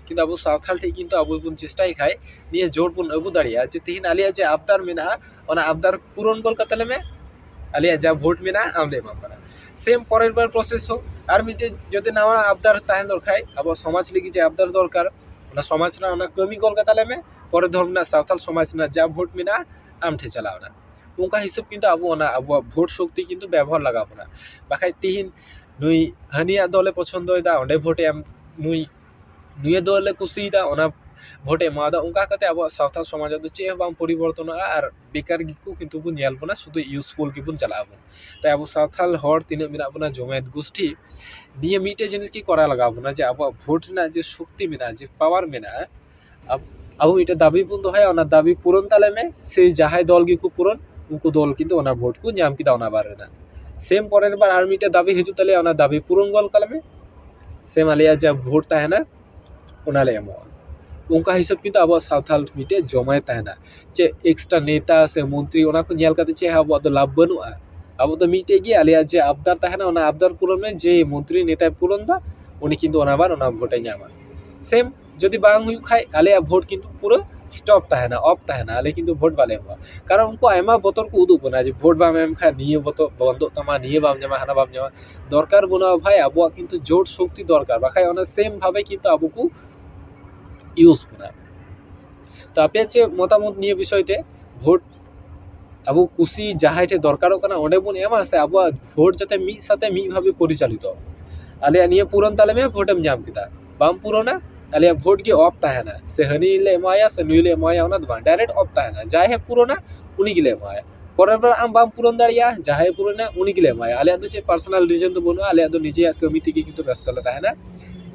ᱠᱤᱱᱛᱩ ᱟᱵᱚ ᱥᱟᱶᱛᱟᱞ ᱴᱷᱮᱡ ᱠᱤᱱᱛᱩ ᱟᱵᱚ ᱵᱚᱱ ᱪᱮᱥᱴᱟᱭ ᱠᱷᱟᱡ ᱱᱤᱭᱟᱹ ᱡᱳᱴ ᱵᱚᱱ ᱟᱹᱜᱩ ᱫᱟᱲᱮᱭᱟᱜᱼᱟ, ᱡᱮ ᱛᱮᱦᱮᱧ ᱟᱞᱮᱭᱟᱜ ᱡᱮ ᱟᱵᱫᱟᱨ ᱢᱮᱱᱟᱜᱼᱟ, ᱚᱱᱟ ᱟᱵᱫᱟᱨ ᱯᱩᱨᱚᱱ ᱜᱚᱫ ᱠᱟᱛᱟ ᱞᱮ ᱢᱮ, ᱟᱞᱮᱭᱟᱜ ᱡᱟ ᱵᱷᱳᱴ ᱢᱮᱱᱟᱜᱼᱟ ᱟᱢ ᱞᱮ ᱮᱢᱟᱢ ᱠᱟᱱᱟ᱾ Same ᱯᱚᱨᱮᱨ ᱵᱟᱨ process ᱦᱚᱸ ᱟᱨ ᱢᱤᱫᱴᱮᱡ ᱡᱩᱫᱤ ᱱᱟᱣᱟ ᱟᱵᱫᱟᱨ ᱛᱟᱦᱮᱱ ᱫᱚᱨᱠᱟᱨ, ᱟᱵᱚ ᱥᱚᱢᱟᱡᱽ ᱞᱟᱹᱜᱤᱫ ᱡᱮ ᱟᱵᱫᱟᱨ ᱫᱚᱨᱠᱟᱨ, ᱚᱱᱟ ᱥᱚᱢᱟᱡᱽ ᱨᱮᱱᱟᱜ ᱚᱱᱟ ᱠᱟᱹᱢᱤ ᱜᱚᱫ ᱠᱟᱛᱟ ᱞᱮ ᱢᱮ, ᱯᱚᱨᱮ ᱫᱷᱚᱨᱢ ᱨᱮᱱᱟᱜ ᱥᱟᱶᱛᱟᱞ ᱥᱚᱢᱟᱡᱽ ᱨᱮᱱᱟᱜ ᱡᱟ ᱵᱷᱳᱴ ᱢᱮᱱᱟᱜᱼᱟ ᱟᱢ ᱴᱷᱮᱱ ᱪᱟᱞᱟᱣ ᱮᱱᱟ᱾ ᱚᱱᱠᱟ ᱦᱤᱥᱟᱹᱵ ᱠᱤᱱᱛᱩ ᱟᱵᱚ ᱚᱱᱟ ᱟᱵᱚᱣᱟᱜ ᱵᱷᱳᱴ ᱥᱚᱠᱛᱤ ᱠᱤᱱᱛᱩ ᱵᱮᱵᱚᱦᱟᱨ ᱞᱟᱜᱟᱣ ᱵᱚᱱᱟ᱾ ᱵᱟᱠᱷᱟᱡ ᱛᱤᱦᱤᱧ ᱱᱩᱭ ᱦᱟᱹᱱᱤᱭᱟᱜ ᱫᱚᱞᱮ ᱯᱚᱪᱷᱚᱱᱫᱚᱭᱮᱫᱟ, ᱚᱸᱰᱮ ᱵᱷᱳᱴ ᱮᱢ, ᱱᱩᱭ ᱱᱩᱭᱟᱜ ᱫᱚᱞᱮ ᱠᱩᱥᱤᱭᱮᱫᱟ, ᱚᱱᱟ ᱵᱷᱳᱴ ᱮ ᱮᱢᱟᱣᱟᱫᱟ᱾ ᱚᱱᱠᱟ ᱠᱟᱛᱮ ᱟᱵᱚᱣᱟᱜ ᱥᱟᱶᱛᱟ ᱥᱚᱢᱟᱡᱽ ᱫᱚ ᱪᱮᱫ ᱦᱚᱸ ᱵᱟᱝ ᱯᱚᱨᱤᱵᱚᱨᱛᱚᱱᱚᱜᱼᱟ, ᱟᱨ ᱵᱮᱠᱟᱨ ᱜᱮᱠᱚ ᱠᱤᱱᱛᱩ ᱵᱚᱱ ᱧᱮᱞ ᱵᱚᱱᱟ, ᱥᱩᱫᱷᱩ useful ᱜᱮᱵᱚᱱ ᱪᱟᱞᱟᱜ ᱟᱵᱚᱱ᱾ ᱛᱟᱭ ᱟᱵᱚ ᱥᱟᱶᱛᱟᱞ ᱦᱚᱲ ᱛᱤᱱᱟᱹᱜ ᱢᱮᱱᱟᱜ ᱵᱚᱱᱟ, ᱡᱚᱢᱟᱭᱮᱛ ᱜᱳᱥᱴᱤ, ᱱᱤᱭᱟᱹ ᱢᱤᱫᱴᱮᱡ ᱡᱤᱱᱤᱥ ᱜᱮ ᱠᱚᱨᱟᱣ ᱞᱟᱜᱟᱣ ᱵᱚᱱᱟ, ᱡᱮ ᱟᱵᱚᱣᱟᱜ ᱵᱷᱳᱴ ᱨᱮᱱᱟᱜ ᱡᱮ ᱥᱚᱠᱛᱤ ᱢᱮᱱᱟᱜᱼᱟ, ᱡᱮ ᱯᱟᱣᱟᱨ ᱢᱮᱱᱟᱜᱼᱟ, ᱟᱵ-, ᱟᱵᱚ ᱢᱤᱫᱴᱮᱡ ᱫᱟᱹᱵᱤ ᱵᱚᱱ ᱫᱚᱦᱚᱭᱟ, ᱚᱱᱟ ᱫᱟᱹᱵᱤ ᱯᱩᱨᱚᱱ ᱛᱟᱞᱮ ᱢᱮ, ᱥᱮ ᱡᱟᱦᱟᱸᱭ ᱫᱚᱞ ᱜᱮᱠᱚ ᱯᱩᱨᱚᱱ, ᱩᱱᱠᱩ ᱫᱚᱞ ᱠᱤᱱᱛᱩ ᱚᱱᱟ ᱵᱷᱳᱴ ᱠᱚ ᱧᱟᱢ ᱠᱮᱫᱟ ᱚᱱᱟ ᱵᱟᱨ ᱨᱮᱱᱟᱜ᱾ ᱥᱮᱢ ᱯᱚᱨᱮᱨ ᱵᱟᱨ ᱟᱨ ᱢᱤᱫᱴᱮᱡ ᱫᱟᱹᱵᱤ ᱦᱤᱡᱩᱜ ᱛᱟᱞᱮᱭᱟ, ᱚᱱᱟ ᱫᱟᱹᱵᱤ ᱯᱩᱨᱚᱱ ᱜᱚᱞ ᱠᱟᱞᱮ ᱢᱮ, ᱥᱮᱢ ᱟᱞᱮᱭᱟᱜ ᱡᱟ ᱵᱷᱳᱴ ᱛᱟᱦᱮᱱᱟ ᱚᱱᱟ ᱞᱮ ᱮᱢᱚᱜᱼᱟ᱾ ᱚᱱᱠᱟ ᱦᱤᱥᱟᱹᱵ ᱠᱤᱱᱛᱩ ᱟᱵᱚᱣᱟᱜ ᱥᱟᱶᱛᱟᱞ ᱢᱤᱫᱴᱮᱡ ᱡᱚᱢᱟᱭ ᱛᱟᱦᱮᱱᱟ᱾ ᱪᱮᱫ ᱮᱠᱥᱴᱨᱟ ᱱᱮᱛᱟ ᱥᱮ ᱢᱚᱱᱛᱨᱤ ᱚᱱᱟ ᱠᱚ ᱧᱮᱞ ᱠᱟᱛᱮ ᱪᱮᱫ ᱦᱚᱸ ᱟᱵᱚᱣᱟᱜ ᱫᱚ ᱞᱟᱵᱷ ᱵᱟᱹᱱᱩᱜᱼᱟ᱾ ᱟᱵᱚ ᱫᱚ ᱢᱤᱫᱴᱮᱡ ᱜᱮ ᱟᱞᱮᱭᱟᱜ ᱡᱮ ᱟᱵᱫᱟᱨ ᱛᱟᱦᱮᱱᱟ, ᱚᱱᱟ ᱟᱵᱫᱟᱨ ᱯᱩᱨᱚᱱ ᱢᱮ, ᱡᱮ ᱢᱚᱱᱛᱨᱤ ᱱᱮᱛᱟᱭ ᱯᱩᱨᱚᱱ ᱫᱟ, ᱩᱱᱤ ᱠᱤᱱᱛᱩ ᱚᱱᱟ ᱵᱟᱨ ᱚᱱᱟ ᱵᱷᱳᱴᱮ ᱧᱟᱢᱟ᱾ ᱥᱮᱢ ᱡᱩᱫᱤ ᱵᱟᱝ ᱦᱩᱭᱩᱜ ᱠᱷᱟᱡ ᱟᱞᱮᱭᱟᱜ ᱵᱷᱳᱴ ᱠᱤᱱᱛᱩ ᱯᱩᱨᱟᱹ ᱥᱴᱚᱯ ᱛᱟᱦᱮᱱᱟ, ᱚᱯᱷ ᱛᱟᱦᱮᱱᱟ, ᱟᱞᱮ ᱠᱤᱱᱛᱩ ᱵᱷᱳᱴ ᱵᱟᱞᱮ ᱮᱢᱚᱜᱼᱟ᱾ ᱠᱟᱨᱚᱱ ᱩᱱᱠᱩ ᱟᱭᱢᱟ ᱵᱚᱛᱚᱨ ᱠᱚ ᱩᱫᱩᱜ ᱵᱚᱱᱟ ᱡᱮ ᱵᱷᱳᱴ ᱵᱟᱢ ᱮᱢ ᱠᱷᱟᱡ ᱱᱤᱭᱟᱹ ᱵᱚᱛᱚᱨ ᱵᱚᱱᱫᱚᱜ ᱛᱟᱢᱟ, ᱱᱤᱭᱟᱹ ᱵᱟᱢ ᱧᱟᱢᱟ, ᱦᱟᱱᱟ ᱵᱟᱢ ᱧᱟᱢᱟ᱾ ᱫᱚᱨᱠᱟᱨ ᱵᱟᱹᱱᱩᱜᱼᱟ ᱵᱷᱟᱭ, ᱟᱵᱚᱣᱟᱜ ᱠᱤᱱᱛᱩ ᱡᱳᱴ ᱥᱚᱠᱛᱤ ᱫᱚᱨᱠᱟᱨ, ᱵᱟᱠᱷᱟᱡ ᱚᱱᱟ ᱥᱮᱢ ᱵᱷᱟᱵᱮ ᱠᱤᱱᱛᱩ ᱟᱵᱚ ᱠᱚ ᱤᱭᱩᱡᱽ ᱵᱚᱱᱟ᱾ ᱛᱚ ᱟᱯᱮᱭᱟᱜ ᱪᱮᱫ ᱢᱚᱛᱟᱢᱚᱛ ᱱᱤᱭᱟᱹ ᱵᱤᱥᱚᱭ ᱛᱮ? ᱵᱷᱳᱴ ᱟᱵᱚ ᱠᱩᱥᱤ ᱡᱟᱦᱟᱸᱭ ᱴᱷᱮᱱ ᱫᱚᱨᱠᱟᱨᱚᱜ ᱠᱟᱱᱟ ᱚᱸᱰᱮ ᱵᱚᱱ ᱮᱢᱟ, ᱥᱮ ᱟᱵᱚᱣᱟᱜ ᱵᱷᱳᱴ ᱡᱟᱛᱮ ᱢᱤᱫ ᱥᱟᱛᱮ ᱢᱤᱫ ᱵᱷᱟᱵᱮ ᱯᱚᱨᱤᱪᱟᱞᱤᱛᱚ? ᱟᱞᱮᱭᱟᱜ ᱱᱤᱭᱟᱹ ᱯᱩᱨᱚᱱ ᱛᱟᱞᱮ ᱢᱮ, ᱵᱷᱳᱴᱮᱢ ᱧᱟᱢ ᱠᱮᱫᱟ᱾ ᱵᱟᱢ ᱯᱩᱨᱚᱱᱟ, ᱟᱞᱮᱭᱟᱜ ᱵᱷᱳᱴ ᱜᱮ ᱚᱯᱷ ᱛᱟᱦᱮᱱᱟ, ᱥᱮ ᱦᱟᱹᱱᱤ ᱞᱮ ᱮᱢᱟᱭᱟ ᱥᱮ ᱱᱩᱭ ᱞᱮ ᱮᱢᱟᱭᱟ, ᱚᱱᱟ ᱫᱚ ᱵᱟᱝ, ᱰᱟᱭᱨᱮᱠᱴ ᱚᱯᱷ ᱛᱟᱦᱮᱱᱟ᱾ ᱡᱟᱦᱟᱸᱭ ᱦᱮᱸ ᱯᱩᱨᱚᱱᱟ ᱩᱱᱤ ᱜᱮᱞᱮ ᱮᱢᱟᱭᱟ᱾ ᱯᱚᱨᱮᱨ ᱵᱟᱨ ᱟᱢ ᱵᱟᱢ ᱯᱩᱨᱚᱱ ᱫᱟᱲᱮᱭᱟᱜᱼᱟ, ᱡᱟᱦᱟᱸᱭ ᱯᱩᱨᱚᱱᱟ ᱩᱱᱤ ᱜᱮᱞᱮ ᱮᱢᱟᱭᱟ᱾ ᱟᱞᱮᱭᱟᱜ ᱫᱚ ᱪᱮᱫ ᱯᱟᱨᱥᱚᱱᱟᱞ ᱨᱤᱡᱚᱱ ᱫᱚ ᱵᱟᱹᱱᱩᱜᱼᱟ, ᱟᱞᱮᱭᱟᱜ ᱫᱚ ᱱᱤᱡᱮᱭᱟᱜ ᱠᱟᱹᱢᱤ ᱛᱮᱜᱮ ᱠᱤᱱᱛᱩ ᱵᱮᱥᱛᱚ ᱞᱮ ᱛᱟᱦᱮᱱᱟ᱾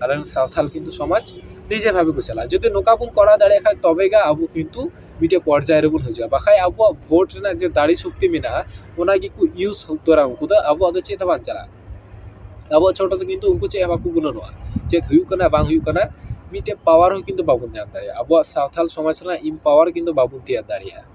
ᱟᱞᱮ ᱨᱮᱱ ᱥᱟᱶᱛᱟᱞ ᱠᱤᱱᱛᱩ ᱥᱚᱢᱟᱡᱽ ᱱᱤᱡᱮ ᱵᱷᱟᱵᱮ ᱠᱚ ᱪᱟᱞᱟᱜᱼᱟ᱾ ᱡᱩᱫᱤ ᱱᱚᱝᱠᱟ ᱵᱚᱱ ᱠᱚᱨᱟᱣ ᱫᱟᱲᱮᱭᱟᱜ ᱠᱷᱟᱱ ᱛᱚᱵᱮ ᱜᱮ ᱟᱵᱚ ᱠᱤᱱᱛᱩ ᱢᱤᱫᱴᱮᱡ ᱯᱚᱨᱡᱟᱭ ᱨᱮᱵᱚᱱ ᱦᱤᱡᱩᱜᱼᱟ, ᱵᱟᱠᱷᱟᱡ ᱟᱵᱚᱣᱟᱜ ᱵᱷᱳᱴ ᱨᱮᱱᱟᱜ ᱡᱮ ᱫᱟᱲᱮ ᱥᱚᱠᱛᱤ ᱢᱮᱱᱟᱜᱼᱟ ᱚᱱᱟ ᱜᱮᱠᱚ ᱤᱭᱩᱡᱽ ᱩᱛᱟᱹᱨᱟ ᱩᱱᱠᱩ ᱫᱚ, ᱟᱵᱚᱣᱟᱜ ᱫᱚ ᱪᱮᱫ ᱦᱚᱸ ᱵᱟᱝ ᱪᱟᱞᱟᱜᱼᱟ᱾ ᱟᱵᱚᱣᱟᱜ ᱪᱷᱳᱴᱳ ᱫᱚ ᱠᱤᱱᱛᱩ ᱩᱱᱠᱩ ᱪᱮᱫ ᱦᱚᱸ ᱵᱟᱠᱚ ᱜᱩᱱᱟᱹᱱᱚᱜᱼᱟ, ᱪᱮᱫ ᱦᱩᱭᱩᱜ ᱠᱟᱱᱟ ᱵᱟᱝ ᱦᱩᱭᱩᱜ ᱠᱟᱱᱟ, ᱢᱤᱫᱴᱮᱡ ᱯᱟᱣᱟᱨ ᱦᱚᱸ ᱠᱤᱱᱛᱩ ᱵᱟᱵᱚᱱ ᱧᱟᱢ ᱫᱟᱲᱮᱭᱟᱜᱼᱟ᱾ ᱟᱵᱚᱣᱟᱜ ᱥᱟᱶᱛᱟᱞ ᱥᱚᱢᱟᱡᱽ ᱨᱮᱱᱟᱜ ᱤᱢ ᱯᱟᱣᱟᱨ ᱠᱤᱱᱛᱩ ᱵᱟᱵᱚᱱ ᱛᱮᱭᱟᱨ ᱫᱟᱲᱮᱭᱟᱜᱼᱟ᱾